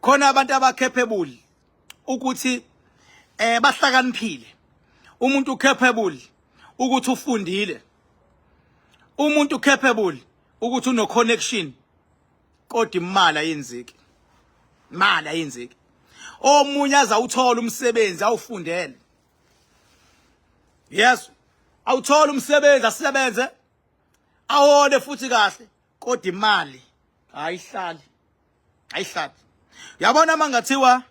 Khona abantu abacapable ukuthi bahlakaniphile. Umuntu capable ukuthi ufundile, umuntu capable ukuthi uno connection, kodwa imali ayenzeki, imali ayenzeki. Omunye azawuthola umsebenzi awufundele, yes, awuthola umsebenzi, asebenze, awole futhi kahle, kodwa imali ayihlali, ayihlali. Yabona, mangathiwa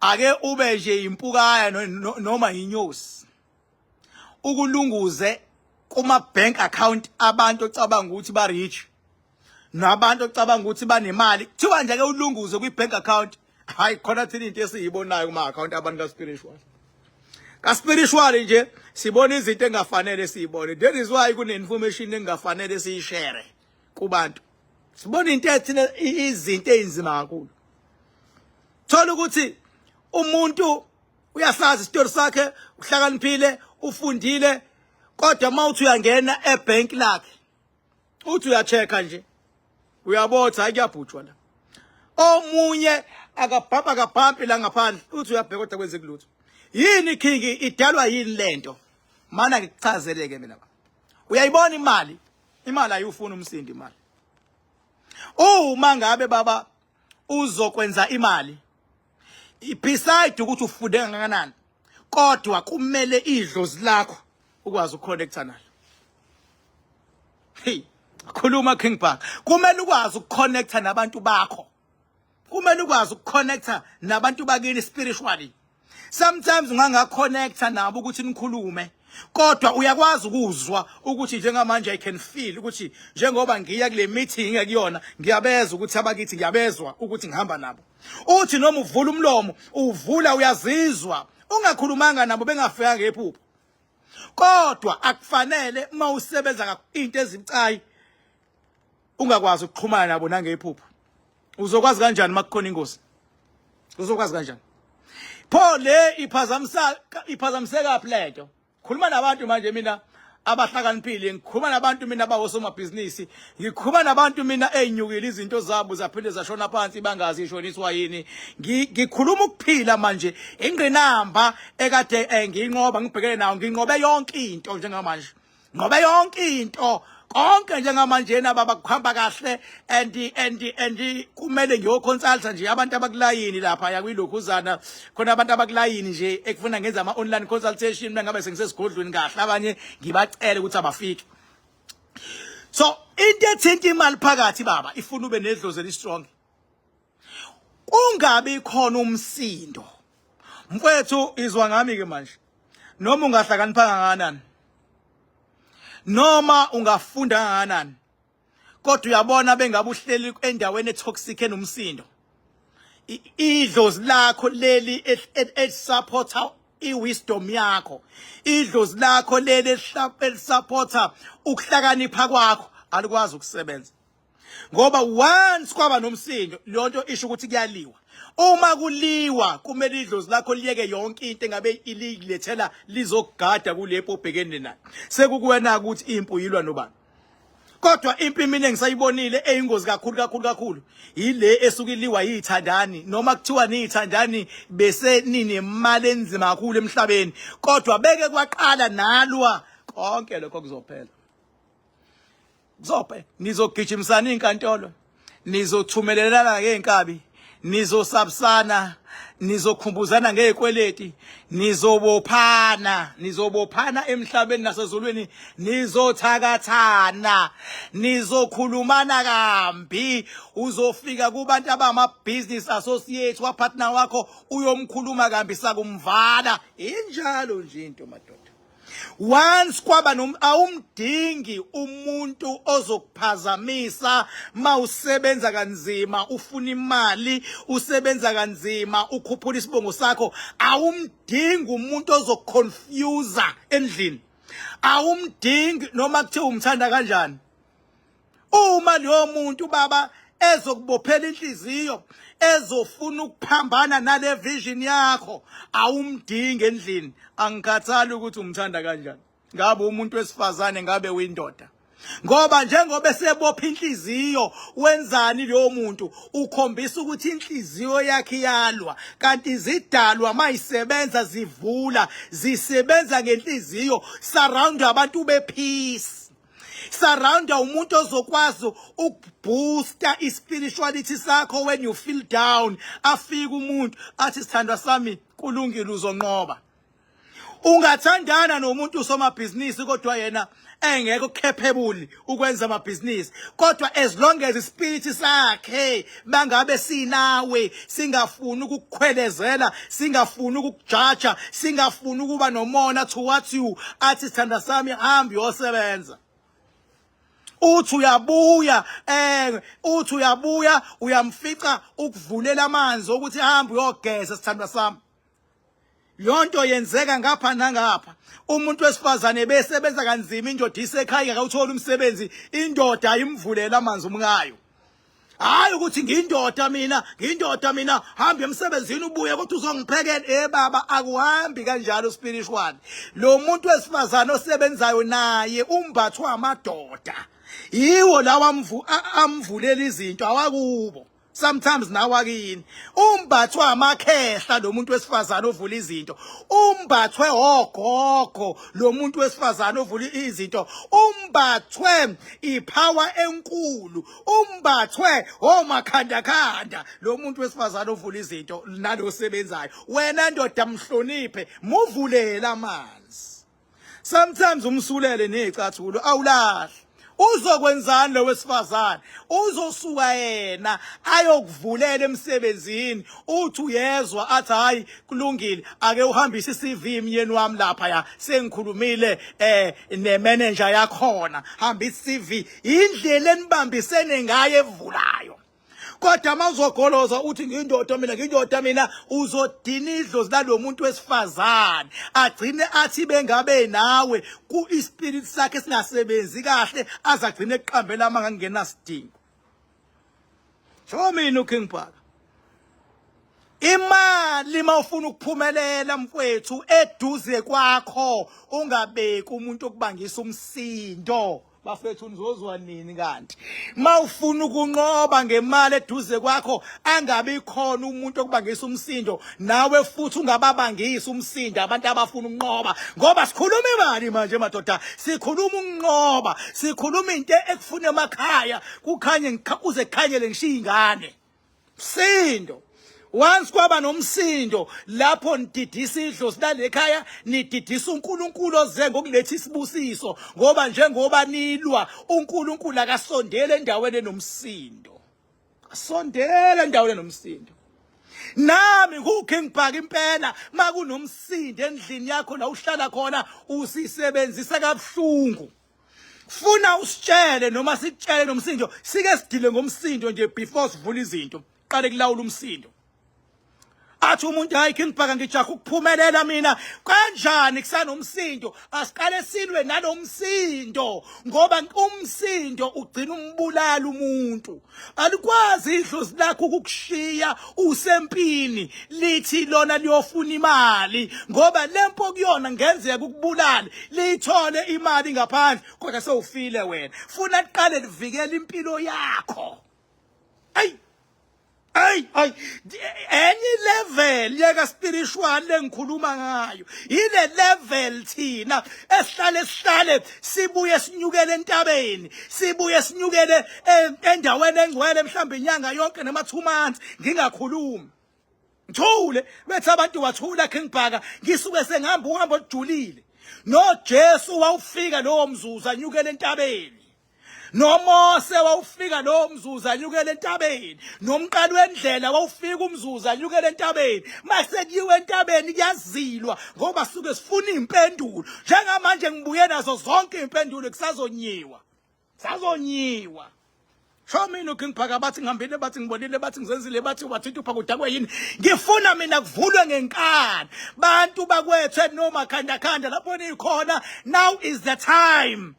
ake ube nje impukaya noma inyosi, ukulunguze kuma bank account abantu ocabanga ukuthi ba rich nabantu ocabanga ukuthi banemali, kuthiwa nje ke ulunguze kwi bank account, hayi, khona thina into esiyibonayo kuma account abantu ka spiritual, ka spiritual nje sibona izinto engafanele siyibone. That is why kune information engafanele siyishare kubantu. Sibona into ethina, izinto ezinzima kakhulu. Thola ukuthi umuntu uyasazi isitori sakhe, uhlakaniphile, ufundile, kodwa uma uthi uyangena ebank lakhe, uthi uyachecka nje, uyabotha, hayi, kuyabhujwa la. Omunye akabhampa, akabhampi la ngaphandle, uthi uyabheka, kodwa kwenzeki lutho. Yini king? Idalwa yini lento? Mana ngikuchazeleke mina ba, uyayibona imali, imali ayufuna umsindi. Imali, uma ngabe baba uzokwenza imali, beside ukuthi ufunde kangakanani, kodwa kumele idlozi lakho ukwazi ukuconnecta nalo. Hey, khuluma King Park, kumele ukwazi ukuconnecta nabantu bakho, kumele ukwazi ukuconnecta nabantu bakini spiritually. Sometimes ungangaconnecta nabo ukuthi nikhulume, kodwa uyakwazi ukuzwa ukuthi njengamanje I can feel ukuthi njengoba ngiya kule meeting ngekuyona, ngiyabezwa ukuthi abakithi, ngiyabezwa ukuthi ngihamba nabo. Uthi noma uvula umlomo, uvula, uyazizwa ungakhulumanga nabo, bengafika ngephupho. Kodwa akufanele uma usebenza into ezibucayi ungakwazi ukuxhumana nabo nangephupho. Uzokwazi kanjani makukhona ingozi? Uzokwazi kanjani pho? Le iphazamisa, iphazamiseka phi lento? Khuluma nabantu manje mina abahlakaniphile, ngikhuluma nabantu mina abawosomabhizinisi, ngikhuluma nabantu mina ezinyukile izinto zabo, zaphinde zashona phansi, bangazi ishoniswa yini. Ngikhuluma ukuphila manje, ingqinamba ekade ngiyinqoba, ngibhekene nayo, nginqobe yonke into njengamanje, ngoba yonke into, konke njengamanje baba kuhamba kahle and kumele ngiyoconsulta nje abantu abakulayini lapha yakwilokhuzana khona, abantu abakulayini nje ekufuna ngenza ama online consultation mina ngabe sengisesigodlweni kahle, abanye ngibacele ukuthi abafike. So into ethinta imali phakathi baba ifuna ube nedlozi elistrong, ungabi khona umsindo. Mfethu, izwa ngami ke manje, noma ungahlakanipha kangakanani, noma ungafunda kangakanani, kodwa uyabona bengabe uhleli endaweni etoxic, enomsindo, idlozi lakho leli elisupporta iwisdom yakho, idlozi lakho leli elisupporta ukuhlakanipha kwakho, alikwazi ukusebenza, ngoba once kwaba nomsindo, leyo isho ukuthi kuyaliwa. Uma kuliwa, kumele idlozi lakho liyeke yonke into engabe ililethela, lizogada kulepho obhekene nayo. Sekukuwena ukuthi impi uyilwa nobani. Kodwa impi mina engisayibonile eyingozi kakhulu kakhulu kakhulu yile esuke iliwa yithandani, noma kuthiwa niyithandani bese ninemali enzima kakhulu emhlabeni, kodwa beke kwaqala nalwa, konke lokho kuzophela, kuzophela. Nizogijimisana inkantolo, nizothumelelana ngeenkabi, nizosabisana, nizokhumbuzana ngezikweleti, nizobophana, nizobophana emhlabeni nasezulwini, nizothakathana, nizokhulumana kambi. Uzofika kubantu abama business associates wapartner wakho, uyomkhuluma kambi sakumvala. Injalo nje into madoda. Once kwaba nom, awumdingi umuntu ozokuphazamisa mawusebenza kanzima ufuna imali, usebenza kanzima ukhuphula isibongo sakho. Awumdingi umuntu ozokuconfuse endlini, awumdingi noma kuthiwa umthanda kanjani. Uma leyo muntu baba ezokubophela inhliziyo, ezofuna ukuphambana nale vision yakho, awumdingi endlini. Angikhathali ukuthi umthanda kanjani, ngabe umuntu wesifazane, ngabe uyindoda. Ngoba njengoba esebopha inhliziyo, wenzani lowo muntu? Ukhombisa ukuthi inhliziyo yakhe iyalwa, kanti izidalwa mayisebenza zivula, zisebenza ngenhliziyo. Surround abantu bepeace. Surrounda umuntu ozokwazi ukubooster ispirituality sakho when you feel down. Afike umuntu athi, "Sithandwa sami, kulungile, uzonqoba." Ungathandana nomuntu usomabhizinisi, kodwa yena engekho capable ukwenza amabhizinisi, kodwa as long as ispirit sakhe bangabe sinawe, singafuni ukukukhwelezela, singafuni ukukujaja, singafuni ukuba nomona towards you, athi, "Sithanda sami, hamba uyosebenza." Uthi uyabuya, uthi uyabuya, uyamfica ukuvulela amanzi ukuthi hamba uyogeza, sithandwa sami. Yonto yenzeka ngapha nangapha. Umuntu wesifazane besebenza kanzima, indoda isekhaya, akawuthola umsebenzi, indoda ayimvulela amanzi umkayo. Hayi ukuthi ngiyindoda mina, ngiyindoda mina, hamba emsebenzini ubuye kodwa uzongiphekela. Eh baba, akuhambi kanjalo spiritual. Lo muntu wesifazane osebenzayo naye umbathwa amadoda, yiwo lawa amvulela izinto awakubo. Sometimes nawe akini umbathwa amakhehla lo muntu wesifazane ovula izinto, umbathwe ogogo lo muntu wesifazane ovula izinto, umbathwe ipower enkulu, umbathwe omakhandakhanda lo muntu wesifazane ovula izinto nalo sebenzayo. Wena ndoda, mhloniphe, muvulela amanzi, sometimes umsulele nezicathulo, awulahli. Uzokwenzani lo wesifazane? Uzosuka yena ayokuvulela emsebenzini. Uthi uyezwa, athi, "Hayi, kulungile, ake uhambise iCV myeni wami lapha ya, sengikhulumile nemanager yakhona, hamba iCV." Indlela enibambisene ngayo evulayo. Kodwa uma uzogoloza uthi, "Ngiyindoda mina, ngiyindoda mina," uzodina idlozi lalo muntu wesifazane, agcine athi bengabe nawe ku ispirit sakhe singasebenzi kahle, azagcine eqambela amanga angenasidingo. Sho mina uKing Bhaka. Imali, mawufuna ukuphumelela mfowethu, eduze kwakho ungabeki umuntu okubangisa umsindo. Bafethu, nizozwa nini kanti? Mawufuna ukunqoba ngemali, eduze kwakho angabi khona umuntu okubangisa umsindo, nawe futhi ungababangisa umsindo abantu abafuna ukunqoba, ngoba sikhuluma imali manje madoda, sikhuluma ukunqoba, sikhuluma into ekufuna emakhaya kukhanye, kuze kukhanyele ngisho izingane. Msindo, once kwaba nomsindo lapho, nididisa idlozi lalekhaya, nididisa uNkulunkulu oze ngokuletha isibusiso, ngoba njengoba nilwa, uNkulunkulu akasondele endaweni enomsindo, asondele endaweni enomsindo. Nami nguKing Bhaka impela, makunomsindo endlini yakho la uhlala khona, usisebenzisa kabuhlungu. Funa usitshele noma sikutshele nomsindo, sike sidile ngomsindo nje before sivula izinto. Qale kulawula umsindo. Athi umuntu, "Hayi King Bhaka, ngijaha ukuphumelela mina." Kanjani kusanomsindo? Asiqale silwe nalomsindo, ngoba umsindo ugcina umbulala umuntu. Alikwazi idlozi lakho ukukushiya usempini, lithi lona liyofuna imali, ngoba lempo kuyona ngenzeka ukubulala, liyithole imali ngaphandle, kodwa sewufile wena. Funa liqale livikele impilo yakho. Ayi ayi ayi, enye level yeka spiritual lengikhuluma ngayo, ile level thina esihlale sihlale sibuye sinyukele entabeni, sibuye sinyukele endaweni engcwele, mhlawumbe inyanga yonke noma 2 months ngingakhulumi, ngithule, bethi abantu, "Wathula King Bhaka." Ngisuke sengihamba uhambo olujulile. NoJesu wawufika lowo mzuzu anyukele entabeni, noMose wawufika lowo mzuzu anyukele entabeni, nomqali wendlela wawufika umzuzu anyukele entabeni. Mase kuyiwe entabeni, kuyazilwa, ngoba suke sifuna impendulo. Njengamanje ngibuye nazo zonke impendulo, kusazonyiwa, sazonyiwa. Sho mina uKing Bhaka. Bathi ngihambile, bathi ngibonile, bathi ngizenzile, bathi wathinta upha kudakwe yini. Ngifuna mina kuvulwe ngenkani, bantu bakwethu noma khanda khanda lapho nikhona. Now is the time.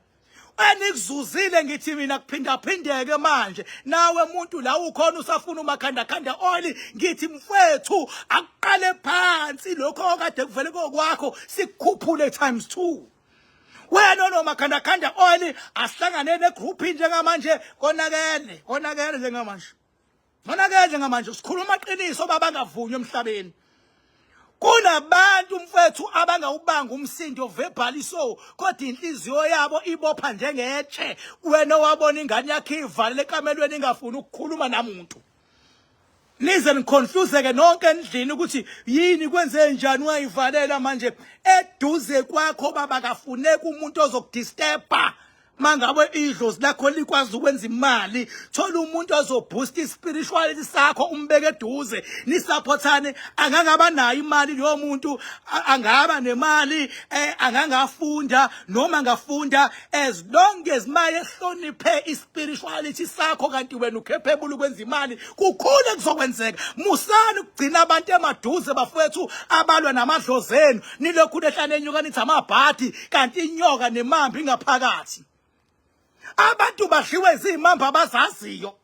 Enikuzuzile ngithi mina kuphindaphindeke manje. Nawe muntu la ukhona usafuna umakhanda khanda oil, ngithi mfethu, akuqale phansi lokho okade kuvele kokwakho, sikukhuphule times 2. Wena onomakhandakhanda oil, asihlangane negroup njengamanje. Konakele, konakele njengamanje, konakele njengamanje. Sikhuluma qiniso, baba, bangavunywa emhlabeni. Kunabantu, mfethu, abangawubanga umsindo verbally, so kodwa inhliziyo yabo ibopha njengetshe. Wena wabona ingane yakhe ivalele ekamelweni, ingafuni ukukhuluma namuntu, nize niconfuseke nonke endlini ukuthi yini, kwenze njani, wayivalela manje eduze kwakho. Baba, kafuneka umuntu ozokudisturba. Mangabe idlozi lakho likwazi ukwenza imali, thola umuntu ozoboost ispirituality sakho, umbeke eduze, nisupportane. Angangaba nayo imali leyo muntu, angaba nemali, angangafunda noma angafunda, as long as maye hloniphe ispirituality sakho, kanti wena ucapable ukwenza imali, kukhulu kuzokwenzeka. Musani ukugcina abantu emaduze, bafowethu, abalwa namadlozi enu. Nilokhu lehlane enyuka, nithi amabhadi, kanti inyoka nemamba ingaphakathi. Abantu badliwe zimamba abazaziyo.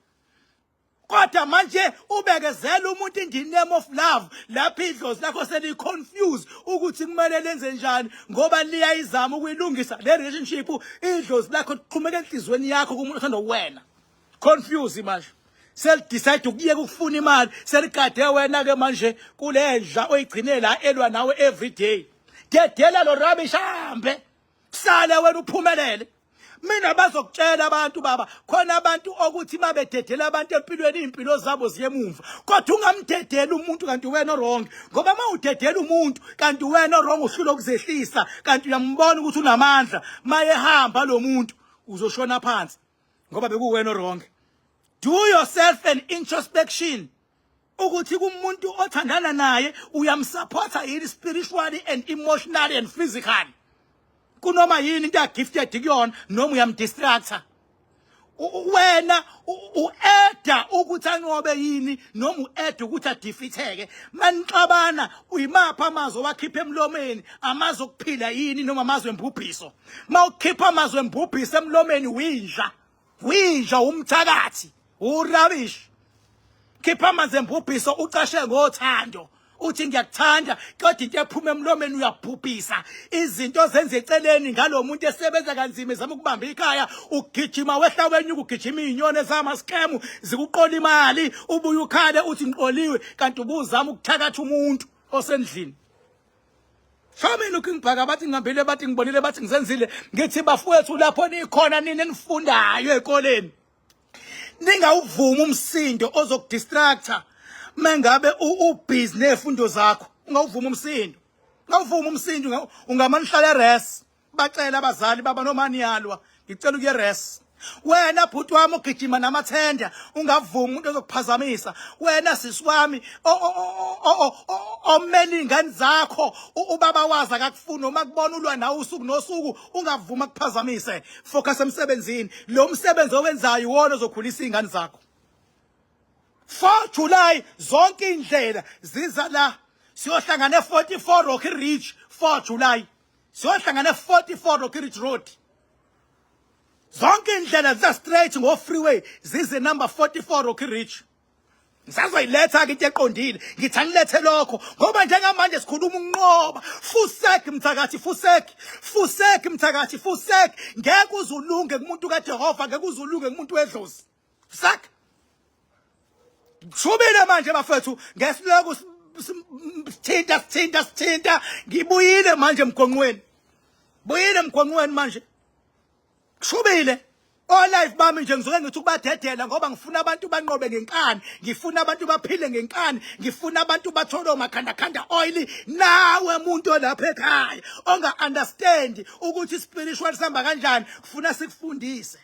Kodwa manje ubekezela umuntu in the name of love, lapho idlozi lakho seliconfuse ukuthi kumele lenze njani, ngoba liyayizama ukuyilungisa le relationship. Idlozi lakho liqhumeka enhlizweni yakho kumuntu othanda wena. Confuse manje, selidecide ukuyeka ukufuna imali, seligade wena ke manje kule ndla oyigcine la elwa nawe every day. Dedela lo rubbish, hambe, sale wena uphumelele. Mina bazokutshela abantu, baba, khona abantu okuthi mabededela abantu empilweni, impilo zabo ziye emumva. Kodwa ungamdedeli umuntu kanti wena wrong, ngoba uma udedela umuntu kanti wena wrong, uhlula ukuzehlisa, kanti uyambona ukuthi unamandla, mayehamba lo muntu uzoshona phansi ngoba bekuwena wrong. Do yourself an introspection ukuthi kumuntu othandana naye uyamsupporta yini spiritually and emotionally and physically kunoma yini into agifted kuyona, noma uyamdistracta wena, u-eda ukuthi anqobe yini, noma u-eda ukuthi adefeateke. Manixabana, uyimaphi amazwi owakhipha emlomeni? Amazwi okuphila yini noma amazwi embubhiso? Mawukhipha amazwi embubhiso emlomeni, winja, winja, umthakathi, urubbish. Khipha amanzi embubhiso ucashe ngothando, uthi ngiyakuthanda, kodwa into ephuma emlomeni uyabhubhisa. Izinto zenze eceleni ngalo muntu esebenza kanzima ezama ukubamba ikhaya, ugijima wehla wenyuka, ugijima izinyoni ezama-scam zikuqola imali, ubuye ukhale uthi ngiqoliwe, kanti ubuzama ukuthakatha umuntu osendlini. Show looking back, abathi ngihambile, bathi ngibonile, bathi ngizenzile. Ngithi bafowethu, lapho nikhona nini enifundayo ezikoleni, ningawuvumi umsindo ozokudistracta mengabe ubusy nezifundo zakho. Ungawuvumi umsindo, ungawuvumi umsindo. Ungamane uhlale res, bacela abazali, baba noma niyalwa, ngicela ukuye res. Wena bhuti wami ugijima namathenda, ungavumi umuntu ozokuphazamisa. Wena sisi wami omela ingane zakho, ubaba wazi akakufuni noma kubona ulwa nawe usuku nosuku, ungavumi akuphazamise. Focus emsebenzini. Lo msebenzi owenzayo iwona ozokhulisa izingane zakho. 4 July, zonke indlela ziza la, siyohlangana e44 Rocky Ridge. 4 July siyohlangana e44 Rocky Ridge Road. Zonke indlela ziza straight ngo freeway, zize number 44 Rocky Ridge. Ngisazoyiletha ke into eqondile. Ngithi anilethe lokho ngoba njengamanje sikhuluma ukunqoba. Fusek mthakathi, fusek, fusek mthakathi, fusek. Ngeke uzulunge kumuntu kaJehova, ngeke uzulunge kumuntu wedlozi. Fusek. Shubile manje bafethu, ngesiloku sithinta, sithinta, sithinta. Ngibuyile manje emgonqweni. Buyile emgonqweni manje. Kushubile. Olive bami nje ngizoke ngithi ukubadedela ngoba ngifuna abantu banqobe ngenkani, ngifuna abantu baphile ngenkani, ngifuna abantu bathole omakhandakhanda oil. Nawe muntu olapha ekhaya onga understand ukuthi spiritual sihamba kanjani, kufuna sikufundise,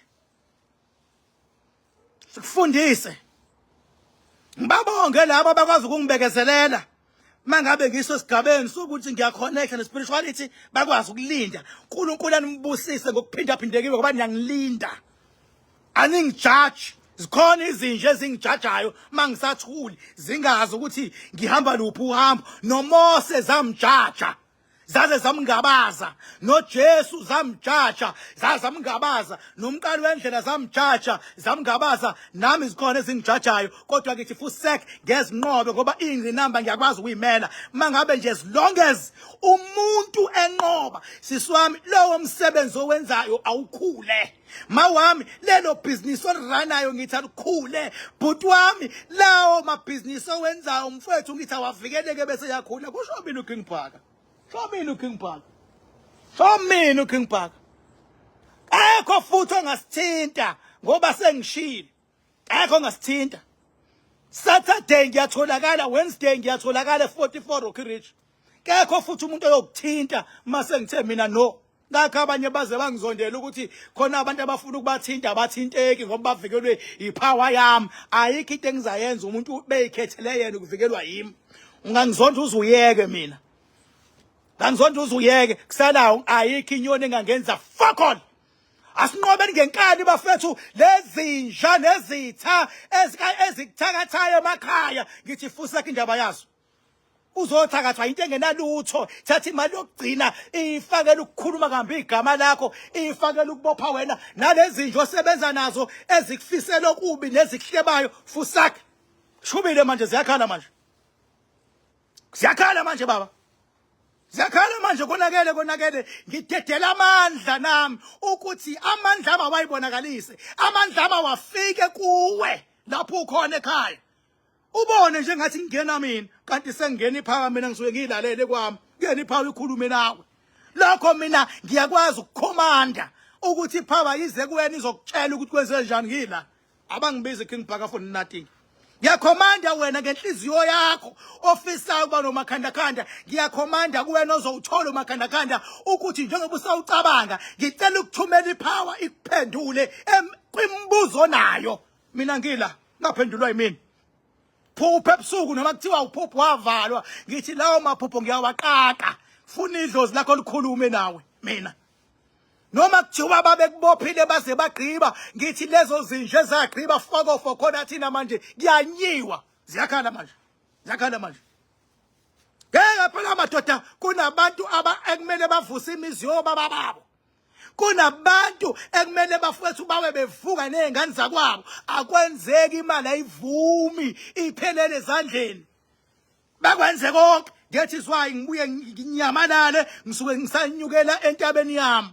sikufundise. Ngibabonge labo abakwazi ukungibekezelela mangabe ngiso esigabeni sokuthi ngiyaconnecta ne-spirituality, bakwazi ukulinda. uNkulunkulu anibusise ngokuphinda-phindekiwe ngoba niyangilinda, aningijaji. Zikhona izinja ezingijajayo mangisathuli, zingazi ukuthi ngihamba luphi uhambo. NoMose zamjaja. Zaze zamngabaza noJesu, zamjaja, zaze zamngabaza nomqali wendlela, zamjaja, zamngabaza. Nami zikhona ezingijajayo, kodwa ngithi fusek, ngezinqobe, ngoba ingqinamba ngiyakwazi ukuyimela. Mangabe nje, as long as umuntu enqoba, sisi wami, lowo msebenzi owenzayo awukhule. Mawami, lelo bhizinisi oliranayo ngithi alikhule. Bhuti wami, lawo mabhizinisi owenzayo, mfowethu, ngithi awavikeleke bese yakhula. Kusho mina uKing Bhaka, sho mina uKing Bhaka, sho mina uKing Bhaka. Akekho futhi ongasithinta ngoba sengishilo, akekho ongasithinta. Saturday ngiyatholakala, Wednesday ngiyatholakala 44 Rocky Ridge. Kekho futhi umuntu oyokuthinta mase ngithe mina no. Ngakho abanye baze bangizondela ukuthi khona abantu abafuna ukubathinta abathinteki ngoba bavikelwe ipower yami. Ayikho into engizayenza umuntu beyikhethele yena ukuvikelwa yimi. Ungangizonda uzuyeke mina. Ngangizonda uzuyeke kusalawo, ayikho inyoni engangenza fuck all. Asinqobeni ngenkani bafethu lezinja nezitha ezikuthakathayo emakhaya. Ngithi fuseka indaba yazo. Uzothakathwa into engenalutho. Thatha imali yokugcina, ifakele ukukhuluma kambi igama lakho, ifakele ukubopha wena nalezi nje osebenza nazo ezikufisela okubi nezikuhlebayo. Fusaka, shubile manje, ziyakhala manje, ziyakhala manje baba, ziyakhala manje. Konakele, konakele. Ngidedela amandla nami ukuthi amandla ami awayibonakalise, amandla ami awafike kuwe lapho ukhona ekhaya, ubone njengathi ngingena mina kanti sengingena ipower. Mina ngisuke ngiyilalele kwami, kuyena ipower ikhulume nawe. Lokho mina ngiyakwazi ukukhomanda ukuthi ipower ize kuwena izokutshela ukuthi kwenze njani. Ngila abangibizi King Bhaka for nothing. Ngiyakhomanda wena ngenhliziyo yakho ofisayo ukuba nomakhandakhanda. Ngiyakhomanda kuwena ozowuthola umakhandakhanda ukuthi njengoba usawucabanga, ngicela ukuthumela ipower ikuphendule kwimibuzo nayo. Mina ngila ngaphendulwa yimina. Phupha ebusuku noma kuthiwa uphupho wavalwa, ngithi lawo maphupho ngiyawaqaqa. Funa idlozi lakho likhulume nawe. Mina noma kuthiwa babekubophile baze bagqiba, ngithi lezo zinja ezagqiba, fokofo khona thina manje kuyanyiwa. Ziyakhala manje, ziyakhala manje. Ngeke phela madoda, kunabantu aba ekumele bavuse imizi yobaba babo, kunabantu ekumele bafowethu bawe bevuka nezingane zakwabo. Akwenzeki, imali ayivumi, iphelele ezandleni, bakwenze konke. Ngethi zwayi ngibuye nginyamalale, ngisuke ngisanyukela entabeni yami,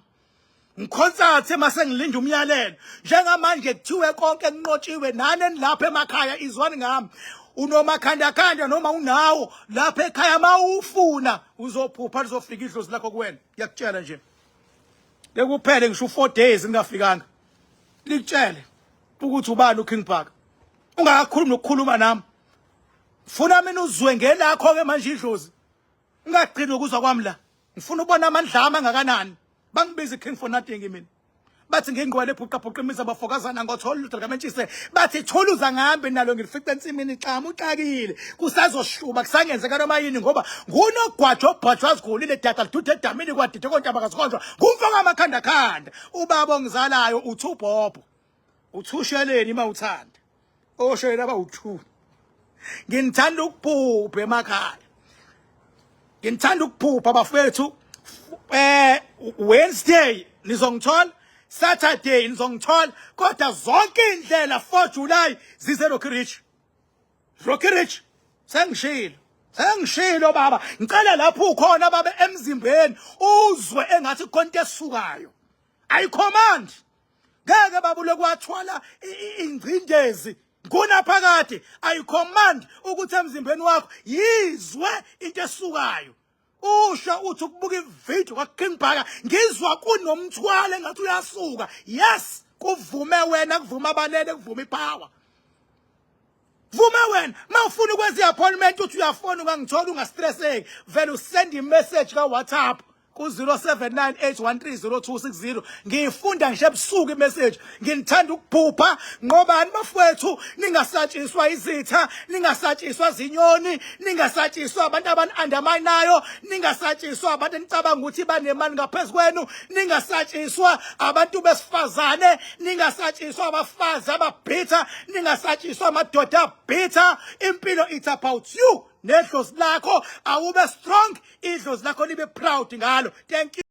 ngikhonsathe mase ngilinda umyalelo. Njengamanje kuthiwe konke kunqotshiwe. Nani enilapha emakhaya, izwani ngami, unomakhandakhanda noma unawo lapha ekhaya, mawufuna uzophupha lizofika idlozi lakho kuwena. Ngiyakutshela nje, bekuphele ngisho u4 days ngingafikanga, likutshele ukuthi ubani uKing Bhaka. Ungakakhulumi nokukhuluma nami, funa mina uzwe ngelakho ke manje idlozi, ungagcini ukuzwa kwami la. Ngifuna ubona amandla ami angakanani. Bangibiza King for nothing mina. Bathi ngingqwele bhuqa bhuqa imizi abafokazana ngothola ulutho likamentshise. Bathi thuluza ngihambe nalo, ngilifica ensimini xamu uxakile, kusazoshuba, kusangenzeka noma yini, ngoba ngunogwajo obhajwa azigulile, dada lidude edamini kwadide kontaba kazikhonjwa, ngumfoko amakhanda khanda. Ubaba ongizalayo uthi ubhobho, uthusheleni uma uthanda osheleni abawu-2. Nginithanda ukuphupha emakhaya, nginithanda ukuphupha bafethu. Wednesday nizongithola, Saturday nizongithola, kodwa zonke indlela 4 July zize Rocky Ridge, Rocky Ridge. Sengishilo, sengishilo baba. Ngicela lapho ukhona baba emzimbeni uzwe engathi kukhona into esukayo. Ayicommand, ngeke babule kwathwala ingcindezi ngunaphakade. Ayicommand ukuthi emzimbeni wakho yizwe into esukayo, usho uthi ukubuka ivideo kwaKing Bhaka, ngizwa kunomthwalo engathi uyasuka. Yes, kuvume wena, kuvuma abalele, kuvuma ipower, vume wena. Mawufuna ukwenza i-appointment, uthi uyafona, ungangithola, ungastresseki, vele usend i-message ka-WhatsApp ku-0798130260. Ngiyifunda ngisho ebusuku imessage. Nginithanda ukuphupha. Nqobani bafowethu, ningasatshiswa izitha, ningasatshiswa zinyoni, ningasatshiswa abantu abani-underminayo, ningasatshiswa abantu enicabanga ukuthi banemali ngaphezu kwenu, ningasatshiswa abantu besifazane, ningasatshiswa abafazi ababhitha, ningasatshiswa amadoda abhitha. Impilo, it's about you. Nedlozi lakho awube strong, idlozi lakho libe proud ngalo. Thank you.